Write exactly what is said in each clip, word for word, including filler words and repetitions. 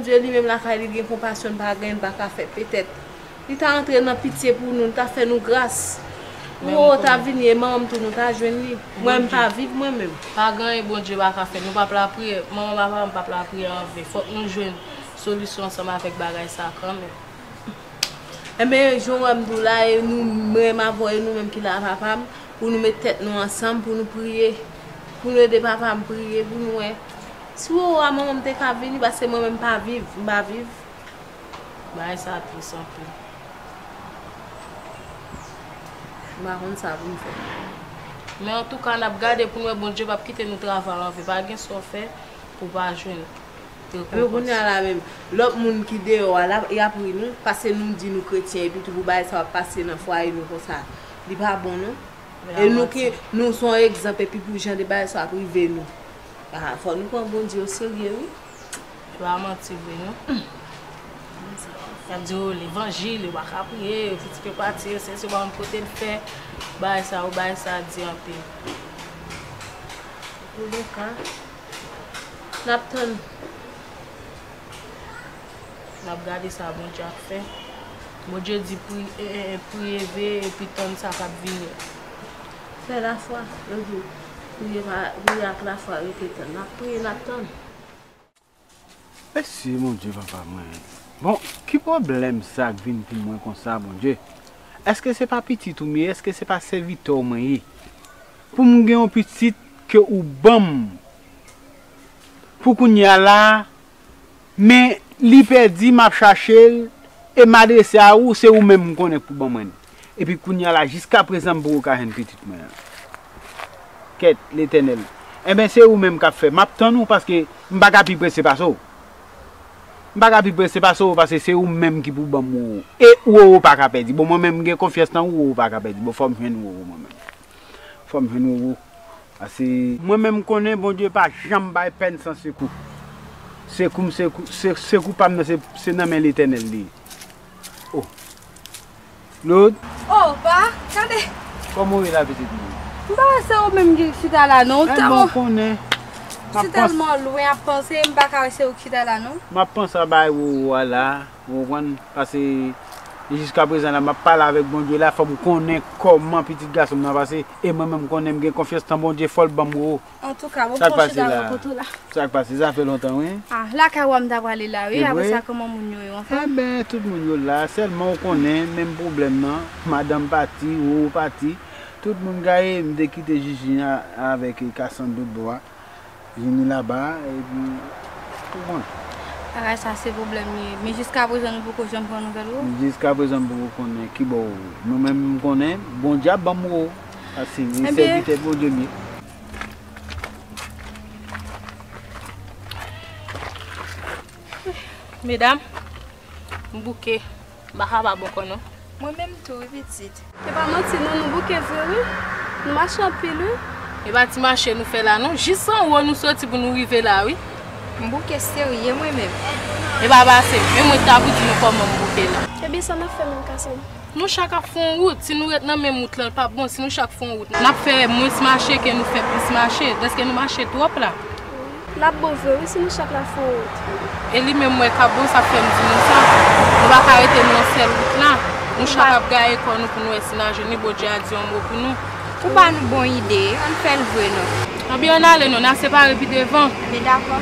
Bondye li menm lakay li gen konpasyon, n pa gen, n pa ka fè petèt. Li ta antre nan pitye pou nou, li ta fè nou gras. Pou Roro ta vini, e manman m tou nou ta jwenn li. Mwen m pa viv mwen menm. Pa gen anyen Bondye pa ka fè. Nou p ap lapriyè, manman papa m p ap lapriyè anven. Fòk nou jwenn solisyon ansanm avèk bagay sa kanmenm. Enben, jan w wè m di w la, e nou, mwen menm avè w, e nou menm ki la, papa m, pou nou met tèt nou ansanm, pou nou priye, pou nou ede papa m priye, pou nou wè. Si Roro a manman m te ka vini, paske mwen menm m pa viv, m pa viv. Bagay sa tris anpil. M pa konn sa pou m fè. Men antouka, n ap gade pou n wè Bondye p ap kite nou travay anven. Pa gen sa w fè pou w pa jwenn rekonpans. Epi kounye a la menm, lòt moun ki deyò a la, y ap ri nou, paske nou di nou kretyen, epi tou pou bagay sa ap pase nan fwaye nou konsa. Li pa bon non. E nou ki, nou se yon egzanp, epi pou jan de bagay sa ap rive nou. Ah, fò nou pran Bondye oserye, wi. Se pa manti vre, non. Y ap di, "O, levanjil, yo pa ka priye, yo kritike pati, yo sesi, yo pa konn kote l fè." Bagay sa, yo, bagay sa di anpil. Antouka, n ap tann. N ap gade sa Bondye ap fè. Bondye di pri-, e, e, e, priye, veye, epi tann sa k ap vini. Fè lafwa, yo di, priye pa, priye ak lafwa, rete tann. N ap priye, n ap tann. Mèsi, Bondye, papa mwen. Bon, ki pwoblèm sa k vin pou mwen konsa, Bondye? Èske se pa pitit ou m ye? Èske se pa sèvitè w mwen ye? Pou m gen yon pitit ke ou ban m, pou kounye a la, men li pèdi, m ap chache l, e m adrese a ou, se ou menm m konnen k pou ban mwen l. Epi kounye a la, jiskaprezan, m poko ka jwenn pitit mwen an. Kèt, Letènèl. Enben, se ou menm k ap fè. M ap tann ou, paske m pa ka pi prese pase w. M pa ka pi prese pase w, paske se ou menm ki pou ban m Roro. E Roro pa ka pèdi. Bon, mwen menm, m gen konfyans nan ou, Roro pa ka pèdi. Bon, fò m jwenn Roro, mwen menm. Fò m jwenn Roro. Paske mwen menm m konnen Bondye pa janm bay pèn san sekou. Sekou m, sekou, se, sekou pa m nan, se, se nan men Letènèl li ye. Oh. Lòd. Oh, pa, gade. Kòman w ye la, pitit mwen? M pa wè se ou menm ki chita la, non. Tèlman, ou konnen. Si tèlman lwen ap panse, m pa ka wè se ou ki chita la, non. M ap panse a bay Roro a la. Ou konprann? Paske jiskaprezan la, m ap pale avèk Bondye la, fò m konnen kòman pitit gason m nan pase. E mwen menm, m konnen m gen konfyans nan Bondye, fò l ban m Roro. Antouka, bon, fò w chita bò kote w la. Sa k pase? Sa fè lontan, wi. Ah, lakay ou a m ta prale la, wi. Apre sa, kòman moun yo yo, anfòm? Enben, tout moun yo la. Sèlman, ou konnen, menm pwoblèm nan, madanm pati, Roro pati. Tout moun gaye, m te kite Jijin a, avèk Kasandra lòt bò a. Vini laba, epi, ou konn. Bagay sa se pwoblèm li ye. Men jiskaprezan nou poko janm pran nouvèl ou. Jiskaprezan m poko konnen kibò ou ye. Mwen menm m konnen, Bondye ap ban m ou. Paske li sèvitè Bondye m ye. Medam, m bouke. M pa kapab ankò non. Mwen menm tou wi pitit. E pa manti non, nou bouke vre wi. Nou mache anpil wi. E pa ti mache nou fè la non. Jis anwo nou soti pou nou rive la wi. M bouke serye mwen menm. E pa pase. Men mwen ta pou di nou kòman m bouke la. Ebyen sa n ap fè menm Kasann? Nou chak ap fè yon wout. Si nou ret nan menm wout lan, l p ap bon. Si nou chak fè yon wout, n ap fè mwens mache ke nou fè plis mache. Dèske nou mache twòp la. L ap bon vre wi si nou chak la fè yon wout. E li menm m wè k ap bon, sa k fè m di nou sa. Nou pa ka rete nan yon sèl wout la. Nou chak ap gaye kò nou pou nou wè si n a jwenn li, Bondye a di yon mo pou nou. Ou ba nou bon ide, ann fè l vre non. Anben ann ale non, n a separe pi devan. Anben dakò.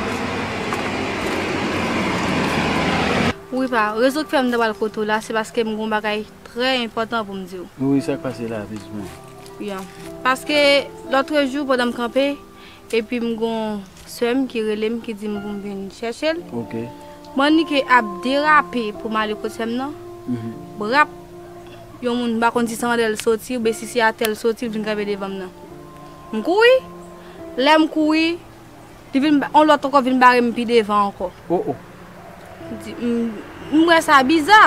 Wi pa, rezon k fè m ta pral kote w la, se paske m gen yon bagay trè enpòtan pou m di w. Wi, sa k pase la, pitit mwen? Ya. Paske lòtrejou pandan m kanpe, epi m gon sè m ki rele m, ki di m pou m vin chèche l. Ok. M annike ap derape pou m ale kot sè m nan. Mhm. Brap, yon moun m pa konn si se anlè l soti oubyen si se atè l soti, l vin kanpe devan m nan. M kouri. Lè m kouri, li vin ba-, yon lòt ankò vin bare m pi devan ankò. Oh, oh. Di, m, m wè sa biza.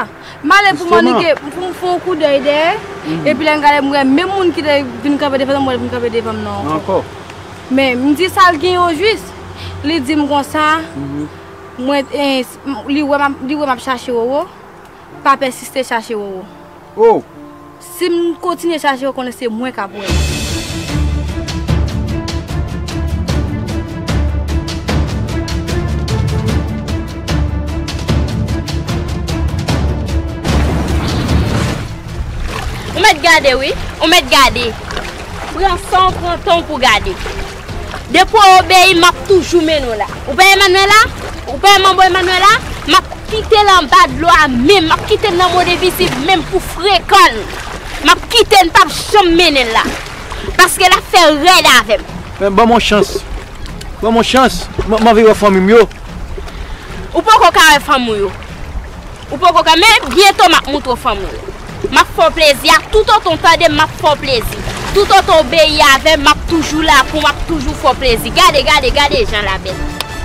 M ale pou m annike, pou m fè yon koudèy dèyè. Mhm. Epi lè m gade, m wè menm moun ki te vin kanpe devan m, m wè l vin kanpe devan m nan ankò. Ankò? Men m di sa l gen o jis. Li di m konsa, mhm, mwen, eh, s-, m, li wè m ap, li wè m ap chache Roro. Pa pèsiste chache Roro. Oh! Si m kontinye chache, ou konnen se mwen k ap wè l. Ou mèt gade, wi. Ou mèt gade. Pran san w pran tan w pou gade. Depi w obeyi, m ap toujou mennen w la. Ou pa Emmanuela? Ou pa manbo Emmanuela? M ap kite l anba dlo a menm. M ap kite l nan Mont des Visubes menm pou frekan l. M ap kite l, m p ap janm mennen l la. Paske l ap fè rèd avè m. Men ban m yon chans. Ban m yon chans. M, m anvi wè fanmi m yo. Ou poko ka wè fanmi w yo. Ou poko ka, men byento m ap moutre w fanmi w yo. M ap fè w plezi a toutotan w tande m, m ap fè w plezi. Toutotan w obeyi avè m, m ap toujou la pou w, m ap toujou fè w plezi. Gade, gade, gade jan l a bèl.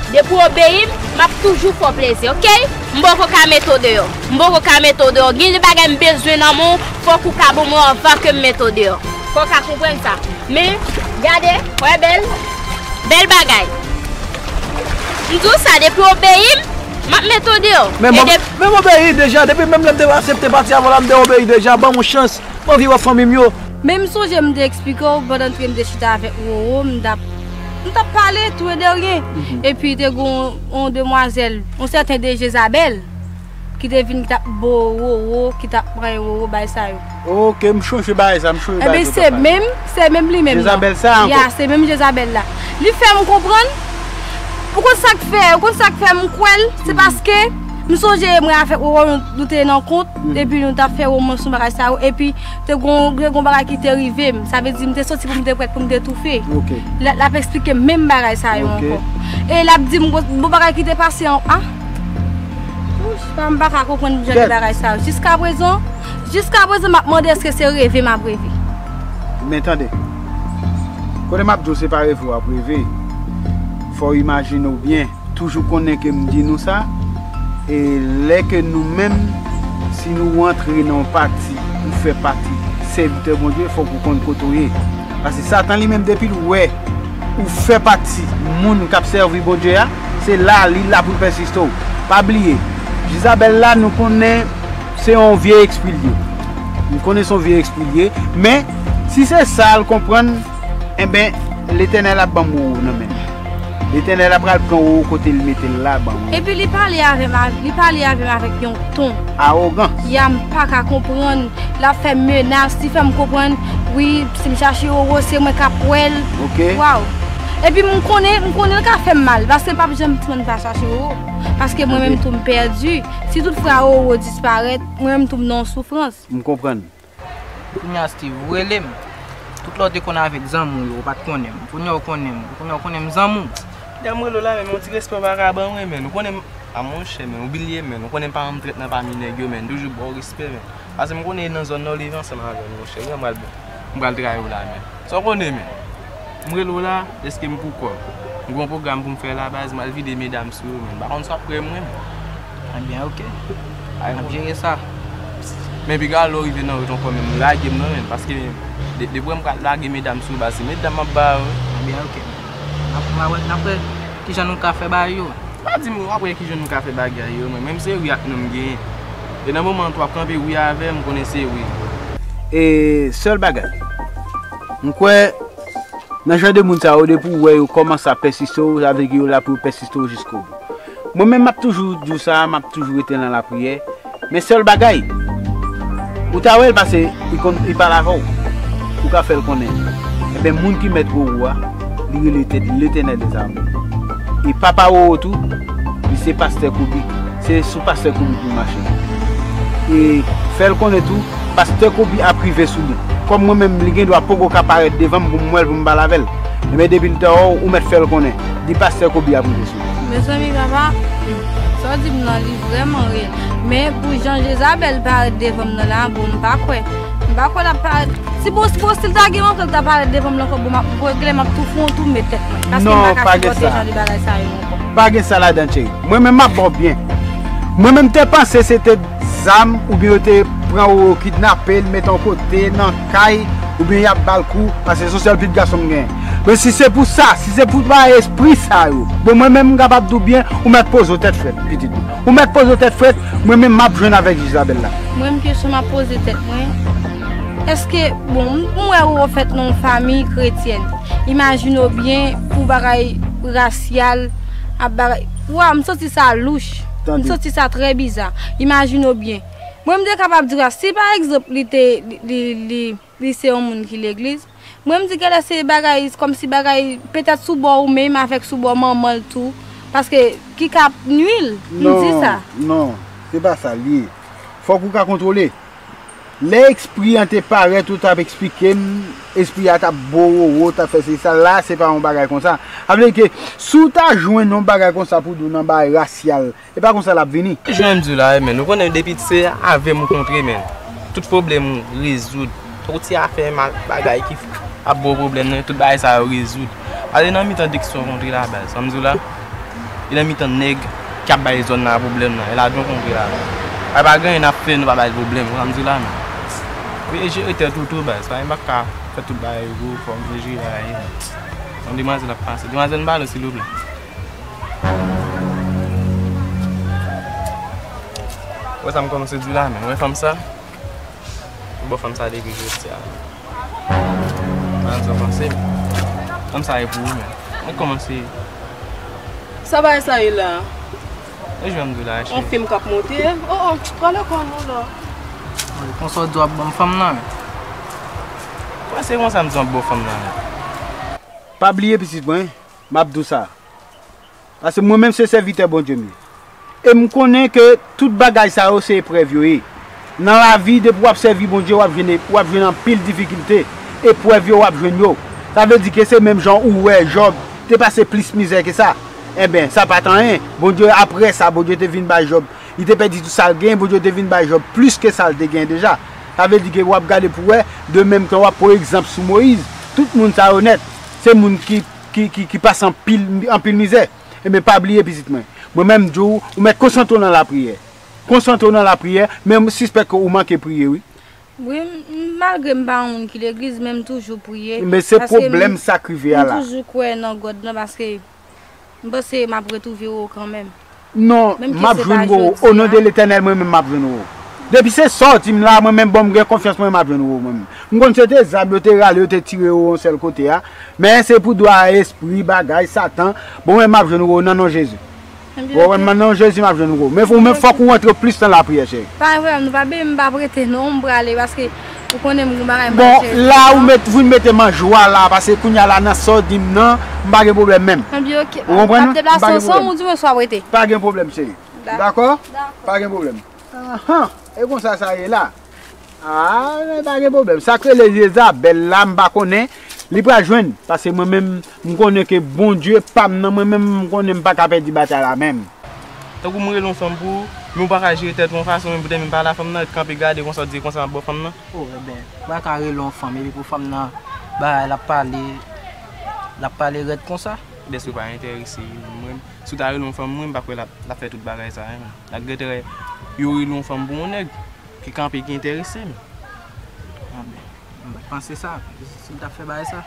Depi w obeyi m, m ap toujou fè w plezi, oke? M poko ka mete w deyò. M poko ka mete w deyò. Gen de bagay m bezwen nan men w, fòk ou ka ban mwen anvan ke m mete w deyò. Fò w ka konprann sa. Men, gade, wè bèl. Bèl bagay. M di w sa, depi w obeyi m, m ap mete w deyò. Men m obeyi deja, depi menm lè m te aksepte pati avè w la, m te obeyi deja, ban m yon chans, m anvi wè fanmi m yo. Men m sonje m te eksplike w pandan ke m te chita avèk Roro, m t ap, m t ap pale tou e de ryen. Epi te gen yon, yon demwazèl, yon sèten de Jezabèl, ki te vin, ki t ap bo Roro, ki t ap pran Roro, bay sa yo. Ok, m chonje bagay sa, m chonje bagay sa. Enben, se menm, se menm li menm nan. Jezabèl sa ankò? Ya, se menm Jezabèl la. Li fè m konprann, ou konn sa k fè, ou konn sa k fè m kwè l, se paske m sonje mwen avèk Roro, nou, nou te nan kont, epi nou t ap fè womans, yon bagay sa yo, epi te gon, te gon bagay ki te rive m. Sa vle di, m te santi pou m te prèt pou m te toufe. Ok. L, l ap eksplike m menm bagay sa yo ankò. E l ap di m, bon, bon bagay ki te pase an, a? Wouch, m pa ka konprann jan de bagay sa yo. Jiskaprezan, jiskaprezan, m ap mande èske se reve m ap reve. Men tande. Kote m ap di w se pa reve w ap reve, fò w imajine w byen. Toujou konnen ke m di nou sa, e lè ke nou menm, si nou rantre nan yon pati, ou fè pati sèvitè Bondye, fòk ou konn kote w ye. Paske Satan li menm, depi l wè ou fè pati moun k ap sèvi Bondye a, se la li la pou l pèsiste w. Pa bliye, Jezabèl la, nou konnen se yon vye espri l ye. Nou konnen se yon vye espri l ye, men si se sa l konprann, enben, Letènèl ap ban m Roro nan men l. Letènèl ap pral pran Roro kote l mete l la, ban Roro. Epi li pale avè m, li pale avè m avèk yon ton. Awogans. Ya, m pa ka konprann. L ap fè menas, li fè m konprann, wi, si m chache Roro, se mwen k ap wè l. Ok. Waw. Epi m konnen, m konnen l ka fè m mal, paske m p ap janm di m pa chache Roro. Paske mwen menm tou m pèdi. Si toutfwa Roro disparèt, mwen menm tou m nan yon soufrans. M konprann. Kounye a, Steve, ou rele m. Tout lè w te konn avèk zanmi w yo, ou pa t konnen m. Kounye a, ou konnen m. Kounye a, ou konnen m zanmi w. Dam, m rele w la, men yon ti respè w pa ka ban mwen, men. Ou konnen m, a monchè, men, ou bliye, men. Ou konnen m pa janm trèt nan pami nèg yo, men. M toujou ba w respè, men. Paske m konnen e nan zòn nan w leve ansanm avè m, monchè. Wi, m pral, m pral trayi w la, men. Sa w konnen, men. M rele w la, dèske m pou kò m. M gen yon pwogram pou m fè la, baz, m al vide medam sou yo, men. M pa konn si w ap kwè m, men. Ebyen, ok. N ap jere sa. Men piga lè w rive nan wout ankò, men, lage m non, men. Paske de, depi m pral lage medam sou yo, baz, se medam m ap ba yo. Ebyen, ok. N ap, n ap wè, n ap wè kijan nou ka fè bagay yo. Pa di m w ap wè kijan nou ka fè bagay yo, men. Menm se wi ak non m genyen. E nan moman an tou w ap kanpe wi avè m, konnen se wi. E sèl bagay, m kwè nan jan de moun sa yo, depi w wè yo kòmanse ap pèsiste w, sa vle di yo la pou yo pèsiste w jiskobou. Mwen menm, m ap toujou di w sa, m ap toujou rete nan lapriyè. Men sèl bagay, ou ta wè l pase, li konn, li pale avè w. Ou ka fè l konnen. Enben, moun ki mèt Roro a, li rele tèt li Letènèl dèzame. E papa Roro tou, li se pastè Kobe. Se sou pastè Kobe pou l mache. E fè l konnen tou, pastè Kobe ap rive sou li. Kòm mwen menm, li gen dwa poko ka parèt devan m pou m wè l, pou m pale avè l. Enben, depi l ta wè w, ou mèt fè l konnen. Di pastè Kobe ap rive sou li. Mezanmi, papa, hmm, sa w di m nan, li vrèman reyèl. Men pou jan Jezabèl parèt devan m nan la, bon, m pa kwè. M pa kwè l ap parèt. Si bon, si bon, si l ta gen ankò, l ta parèt devan m nan ankò, bon, m ap, bon, genlè m ap tou fè yon tou, m met tèt mwen. Paske m pa ka sipòte jan de bagay sa yo ankò. Pa gen sa ladan, cheri. Mwen menm, m ap ba w byen. Mwen menm, m te panse se te zam, oubyen yo te pran Roro, kidnape l, mete yon kote, nan kay, oubyen y ap ba l kou, paske se yon sèl pitit gason m genyen. Men si se pou sa, si se pou bay espri sa yo, bon, mwen menm, m kapab di w byen, ou mèt poze w tèt frèt, pitit. Ou mèt poze w tèt frèt, mwen menm, m ap jwenn avèk Jezabèl la. Mwen menm, kesyon m ap poze tèt mwen, èske, bon, m, m wè Roro fèt nan yon fanmi kretyèn. Imajine w byen, pou bagay rasyal, ap bagay, waw, m santi sa louch. M santi sa trè biza. Imajine w byen. Mwen, m te kapab di w sa, si pa egzanp, li te, li, li, li, li se yon moun ki legliz, mwen, m di genlè se bagay, kòmsi bagay, petèt sou bò ou menm avèk sou bò manman l tou, paske ki ka ap nui l, m di sa. Non, non, se pa sa l ye. Fòk ou ka kontwole. Lè espri an te parèt, ou t ap eksplike m, espri a t ap bo wowo, t ap fè se sa. La, se pa yon bagay konsa. Sa vle di ke si w ta jwenn yon bagay konsa pou di w nan bagay rasyal, e pa konsa l ap vini. Jan m di w la, men, ou konnen depi se avè m ou kontre, men, tout pwoblèm ou rezoud. Tankou ti afè mal, bagay ki ap ba w pwoblèm nan, tout bagay sa yo rezoud. Ale nan mitan dèk sa w kontre la, baz. Sa m di w la, e nan mitan nèg k ap bay zòn nan pwoblèm nan. E ladan w kontre la, baz. Ay, pa gen anyen n ap fè, nou pa bay pwoblèm. Sa m di w la, men. Veye jere tèt ou tou, baz. Pa, m pa ka fè tout bagay yo, fò m veye jere bagay yo. Yon demwazèl ap pase. Demwazèl, m pale w, silvouplè. Wè sa m kòmanse di w la, men. Wè fanm sa? Ou bò fanm sa depi jodi a. Mwen sa panse. Fanm sa e pou ou menm. Mwen kòmanse. Sa bagay sa ye la? E jan m di w la, cheri. Yon fim k ap monte. Oh, oh, pale kò nou la. Konsa w di w ap ban m fanm nan, men. Mwen se konsa m di w ap bò fanm nan, men. Pa bliye pitit mwen, m ap di w sa. Paske mwen menm se sèvitè Bondye m ye. E m konnen ke tout bagay sa yo se eprèv yo ye. Nan lavi, depi w ap sèvi Bondye, w ap jwenn, w ap jwenn anpil difikilte. Eprèv yo, w ap jwenn yo. Sa vle di ke se menm jan ou wè Jòb te pase plis mizè ke sa. Enben, sa pa t anyen. Bondye, apre sa, Bondye te vin bay Jòb. Li te pèdi tout sa l genyen, Bondye te vin bay Jòb plis ke sa l te genyen deja. Sa vle di ke w ap gade pou wè, de menm tan w ap pran egzanp sou Moyiz, tout moun sa yo nèt, se moun ki ki, ki, ki pase anpil, anpil mizè. Ebyen, pa bliye, pitit mwen. Mwen menm, m di w, ou mèt konsantre w nan lapriyè. Konsantre w nan lapriyè, men m sispèk ke ou manke priye, wi. Wi, m, malgre m pa yon moun ki legliz, men m toujou priye. Men se pwoblèm sa k rive a la. M toujou kwè nan God nan, paske m panse m ap retwouve w kanmenm. Non, m ap jwenn wowo. O non de Letènèl, mwen menm m ap jwenn wowo. Depi se sa w di m la, mwen menm, bon, m gen konfyans, mwen menm m ap jwenn wowo, mwen menm. M konn se te zam yo te rale, yo te tire wowo yon sèl kote a. Men se pou dwa espri, bagay, Satan. Bon, mwen menm m ap jwenn wowo nan non Jezi. Ou konprann, nan non Jezi m ap jwenn wowo. Men ou menm fòk ou rantre plis nan lapriyè, cheri. Pa vre, nou pa benyen, m p ap rete non, m prale, paske ou konnen m gon bagay m pral jere. Bon, la ou met, vin mete m an jwa la, paske kounye a la nan sa w di m nan, m pa gen pwoblèm menm. Ebyen, oke. Ou konprann? M ap deplase ansanm ou di mwen si w ap rete. Pa gen pwoblèm, cheri. Dakò? Dakò. Pa gen pwoblèm. Ahan, e konsa sa ye la. Ah, men pa gen pwoblèm. Sa k rele Jezabèl la, m pa konnen. Li pral jwenn. Paske mwen menm, m konnen ke Bondye pa m nan, mwen menm, m konnen m pa ka pèdi batay la menm. Tankou m rele yon fanm pou ou, men ou pa ka jere tèt ou yon fason, men poutèt m pa la fanm nan, ret kanpe gade konsa, w di konsa m ap bò fanm nan. Oh, ebyen, ou pa ka rele yon fanm, epi pou fanm nan, bagay, l ap pale, l ap pale rèd konsa. Dèske ou pa enterese, mwen, si w ta rele yon fanm, mwen, m pa kwè l ap, l ap fè tout bagay sa, non. L ap gentan wè, yo rele yon fanm pou yon nèg ki kanpe, ki enterese m. Anben, m pa t panse sa, si l t ap fè bagay sa.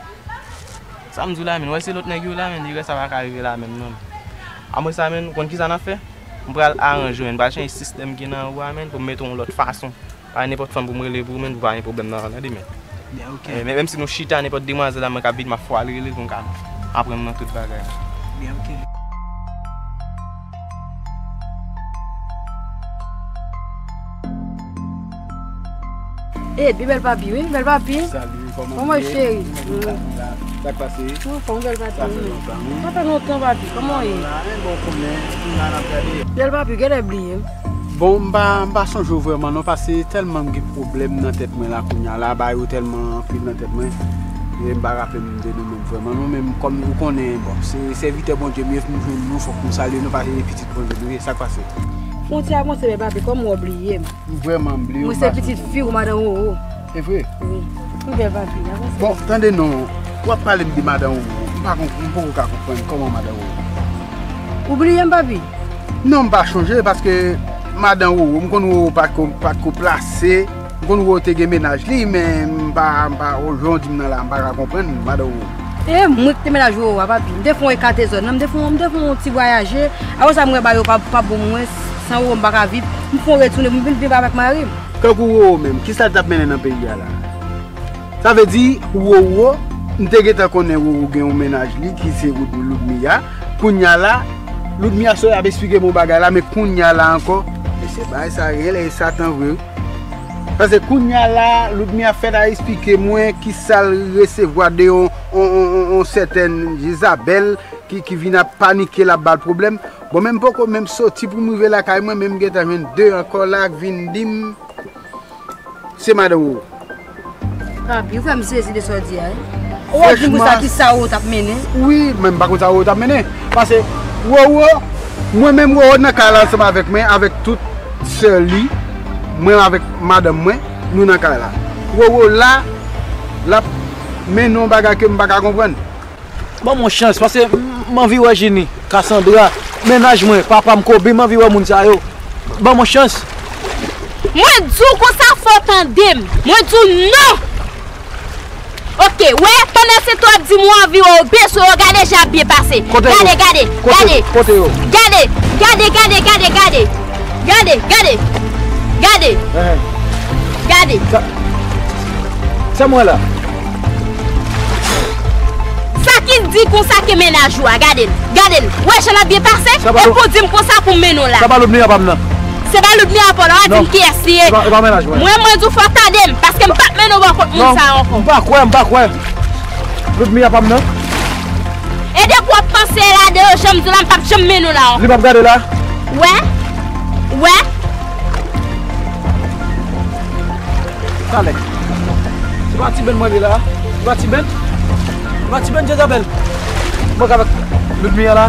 Sa m di w la, men, wè se lòt nèg yo la, men, li rès sa pa ka rive la, men, non. Apre sa, men, ou konn kisa n ap fè? M pral aranje w, men, m pral chanje sistèm ki nan ou a, men, pou m mete w yon lòt fason. Pa nenpòt fanm pou m rele pou ou, men, pou pa gen pwoblèm nan, tande, men. Byen, oke. Eh, men, menm si nou chita, nenpòt demwazèl la, mwen k ap vin, m ap fwa l rele pou m ka aprann nan tout bagay. Byen, oke. Eh, byen bèl papi, wi, bèl papi. Salut, kòman w ye? Kòman w ye, cheri? Sa k pase? Anfòm, bèl papi. Sa fè lontan, wi. Sa fè lontan, papi. Kòman w ye? Bon, konnen, m la n ap gade. Bèl papi, genlè bliye m. Bon, m pa, m pa sonje w vrèman, non, paske tèlman m gen pwoblèm nan tèt mwen la kounye a la, bagay yo tèlman anpil nan tèt mwen, e m pa raple m de nou menm vrèman, non, men kòm ou konnen, bon, se sèvitè Bondye m ye, m jwenn nou, fòk m salye nou, paske se pitit Bondye nou ye, sa k pase? Fwontyè a konse, men papi, kòm w bliye m. M vrèman bliye w, m pa sonje w. Mwen se pitit fi w, madan Wowo. Se vre? Wi. Wi, bèl papi, avanse. Bon, tande non, w ap pale m de madan Wowo. M pa konp-, m poko ka konprann kòman madan Wowo. Ou bliye m, papi? Non, m pa chonje, paske madan Wowo, m konn Wowo pa t ko, pa t ko plase, m konn Wowo te gen mennaj li, men m pa, m pa, jan w di m nan la, m pa ka konprann madan Wowo. E mwen ki te mennaj Wowo a, papi. M te fè yon ekate zòn nan, m te fè yon, m te fè yon ti vwayaje. Apre sa, m wè bagay yo pa, pa bon pou mwen, san Wowo m pa ka viv. M fè yon retounen pou m vin viv avèk mari m. Kankou Wowo menm, kisa l t ap mennen nan peyi a la? Sa vle di, Wowo, m te gentan konnen Wowo gen yon mennaj li ki se Wood-, Loudmia. Kounye a la, Loudmia sot ap esplike m yon bagay la, men kounye a la ankò, Mesye, bagay sa genlè e Satan vre wi. Paske kounye a la, Loudmi ap fèt a eksplike mwen kisa l resevwa de yon, yon, yon, yon, yon sètèn Jezabèl ki, ki vin ap panike l, ap ba l pwoblèm. Bon, men m poko menm soti pou m rive lakay mwen, men m gentan jwenn de ankò la k vin di m se madan Wowo. Papi, ou fè m sezi de sa w di a, wi. Ou wè di m pou sa ki sa Wowo t ap mennen? Wi, men m pa konn sa Wowo t ap mennen. Paske Wowo, mwen menm Wowo nan kay la ansanm avèk mwen, avèk tout sè li, mwen avèk madanm mwen, nou nan kay la. Wowo la, l ap mennen yon bagay ke m pa ka konprann. Ban m yon chans, paske m, m anvi wè Jini, Kasandra, mennaj mwen, papa m, Kobe, m anvi wè moun sa yo. Ban m yon chans. Mwen di w konsa, fò w tande m. Mwen di w non. Oke, wè, pandan se tan w ap di m ou anvi wè yo, bezwen yo, gade jan ap byen pase. Kote yo? Gade, gade, kote, gade. Kote yo? Gade, gade, gade, gade, gade. Gade, gade. Gade. Ehe. Gade. Sa, sa mwen la. Sa ki di konsa ke mennaj ou a, gade l. Gade l. Wè jan l ap byen pase? Sa pa e pou di m konsa pou m mennen w la. Sa pa Loudmi a pa m nan. Se pa Loudmi a pa w la, w a di m kiyès li ye. Non. E pa, e pa mennaj mwen. Mwen, mwen di w fò w tande m, paske m p ap mennen w bò kont moun sa a ankò. Non, m pa kwè, m pa kwè. Loudmi a pa m nan. E depi w ap panse la de yo, jan m di w la, m p ap janm mennen w la ankò. Li p ap gade la? Wè? Wè? Talè. Se pa Ti Ben mwen li la? Se pa Ti Ben? Se pa Ti Ben Jezabèl? Mwen k avèk Loudmi a la?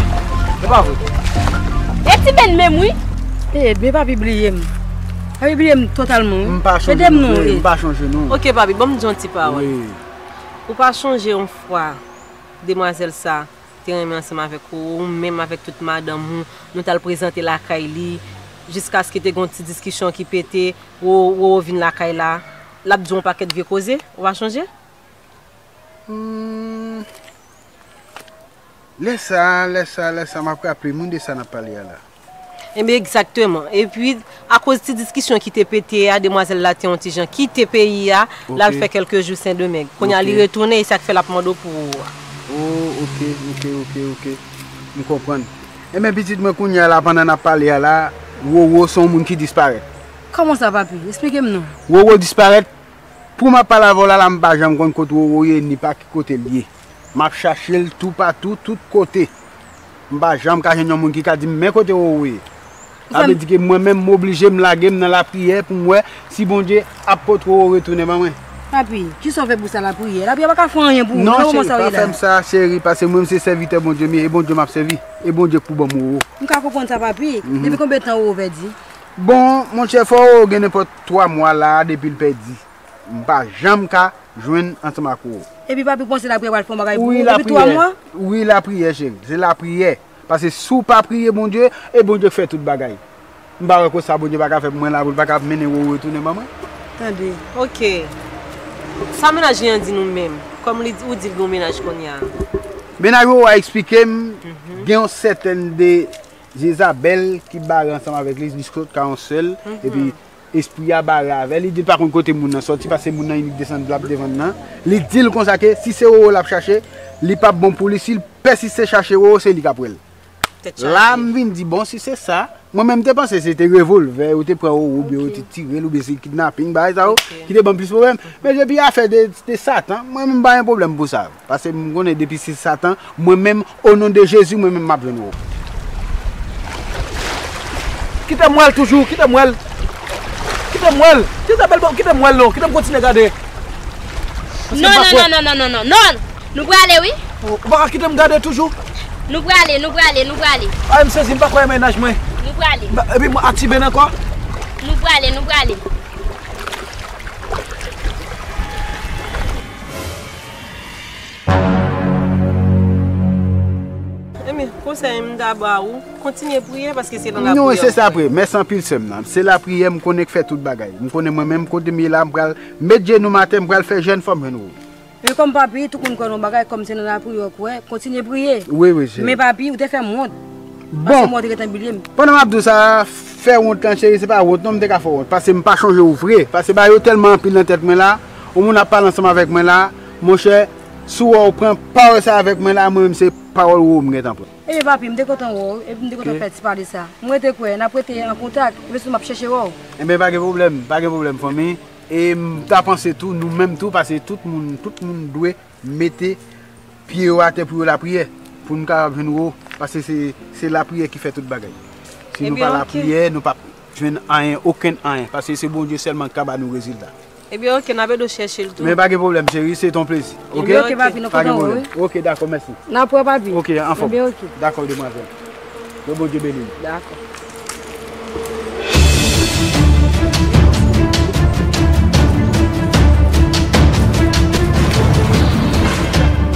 E pa vre. E Ti Ben menm wi. E, men papi bliye m. Papi bliye m totalman wi. M pa chonje non, wi, m pa chonje non. Oke, papi, ban m di yon ti pawòl. Wi. Ou pa chonje yon fwa demwazèl sa te renmen ansanm avèk ou, ou menm avèk tout madanm ou, nou t al prezante lakay li, jiskaske te gen yon ti diskisyon ki pete, Wo-, Wowo vin lakay la, l ap di w yon pakèt vye koze, ou pa chonje? Hmm. Lè sa, lè sa, lè sa, m ap raple m wi de sa n ap pale a la. Enben, egzakteman. Epi, akoz ti diskisyon ki te pete a, demwazèl la te yon ti jan kite peyi a, l al fè kèlke jou Sendomeng. Kounye a, li retounen, e sa k fè l ap mande w pou Wowo a. Oh, oke, oke, oke, oke. M konprann. Enben, pitit mwen, kounye a la, pandan n ap pale a la, Wowo se yon moun ki disparèt. Kòman sa, papi? Esplike m non. Wowo disparèt. Pou m ap pale avè w la, la, m pa janm konn kote Wowo ye, ni pa ki kote l ye. M ap chache l toupatou, tout kote. M pa janm ka jwenn yon moun ki ka di m men kote Wowo ye. Sa vle di ke mwen menm, m oblije m lage m nan lapriyè pou m wè si Bondye ap pote Wowo retounen ban mwen. Papi, kisa w fè pou sa lapriyè? Lapriyè pa ka fè anyen pou ou nan moman sa w ye la. Non, cheri, pa fè m sa, cheri, paske mwen menm se sèvitè Bondye m ye, e Bondye m ap sèvi, e Bondye k pou ban m Wowo. M ka konprann sa, papi. Depi konbyen tan Wowo pèdi? Bon, monchè, fò Wowo gen nenpòt twa mwa la a depi l pèdi. M pa janm ka jwenn ansanm ak Wowo. Epi papi, w panse lapriyè pral fè yon bagay pou ou depi twa mwa? Wi, lapriyè, cheri. Se lapriyè. Paske si w pa priye Bondye, e Bondye k fè tout bagay. M pa wè konsa Bondye pa ka fè pou mwen la, pou l pa ka mennen Wowo retounen ban mwen. Tande. Oke. Sa mennaj li an di nou menm? Kòm li, ou di l gen yon mennaj kounye a. Mennaj Wowo a eksplike m, gen yon sètèn de Jezabèl ki bare ansanm avèk li, li sot ka yon sèl, epi espri a bare avè l. Li di l pa konn kote moun nan sòti, paske moun nan inik desann l ap defann nan. Li di l konsa ke si se Wowo l ap chache, li p ap bon pou li. Si l pèsiste chache Wowo, se li k ap wè l. La, m vin di, bon, si se sa, mwen menm, m te panse se te revòlvè, yo te pran Wowo, oubyen yo te tire l, oubyen se kidnaping, bagay sa yo, ki te ban m plis pwoblèm. Men depi afè de, de Satan, mwen menm, m pa gen pwoblèm pou sa. Paske m konnen depi se Satan, mwen menm, o non de Jezi, mwen menm m ap jwenn Wowo. Kite m wè l toujou, kite m wè l. Kite m wè l. Jezabèl, bon, kite m wè l non, kite m kontinye gade. Paske m pa kwè. Non, non, non, non, non, non, non, non. Nou prale wi. Ou pa ka kite m gade toujou? Nou prale, nou prale, nou prale. Ay, m sezi, m pa kwè mennaj mwen. Nou prale. Epi m ak Ti Ben ankò? Nou prale, nou prale. Ebyen, konsèy m ta ba ou, kontinye priye paske se nan lapriyè. Non, se sa vre. Mèsi anpil, sè m nan. Se lapriyè, m konnen k fè tout bagay. M konnen mwen menm, kote m ye la, m pral met jenou m atè, m pral fè jèn, fò m jwenn ou. Men kòm papi, tout moun kwè nan yon bagay, kòm se nan lapriyè w kwè, kontinye priye. Wi, wi, cheri. Men papi, ou te fè m wont. Bon. Paske mwen te gentan bliye m. Pandan m ap di w sa, fè wont lan, cheri, se pa wont non, m te ka fè w wont. Paske m pa chonje w vre. Paske bagay yo tèlman anpil nan tèt mwen la, yon moun ap pale ansanm avèk mwen la, monchè, Si w wè w pran pawòl sa avèk mwen la, mwen menm se pawòl ou m gentan pran. Ebyen papi, m te kontan wè w, epi m te kontan fè ti pale sa. Mwen te kwè n ap rete an kontak, men si m ap chèche wè w. Ebyen pa gen pwoblèm, pa gen pwoblèm fanmi. E m ta panse tou, nou menm tou, paske tout moun, tout moun dwe mete pye yo atè pou yo lapriyè, pou nou kapab jwenn wè w, paske se, se lapriyè ki fè tout bagay. Si nou pa lapriyè, nou p ap jwenn anyen, okenn anyen, paske se Bondye sèlman ki ka ba nou rezilta. Ebyen, oke, n ap ede w chèche l tou. Men pa gen pwoblèm, cheri, se ton plezi. Oke? Ebyen, oke, papi, nou kontan wè w, wi. Oke, dakò, mèsi. N ap wè, papi. Oke, anfòm. Ebyen, oke. Dakò, demwazèl. Ke Bondye beni w. Dakò.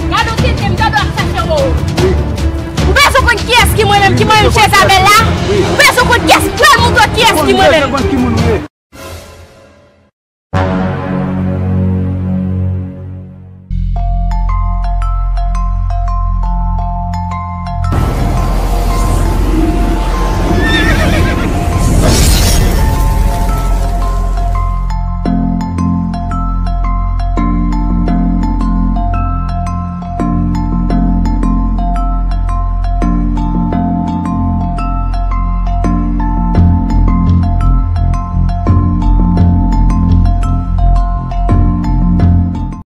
Gade w kite m, gade w ap chache w. Ou bezwen konn kiyès ki mwen menm, ki mwen menm Jezabèl la? Ou bezwen konn kiyès, fè m montre w kiyès ki mwen menm.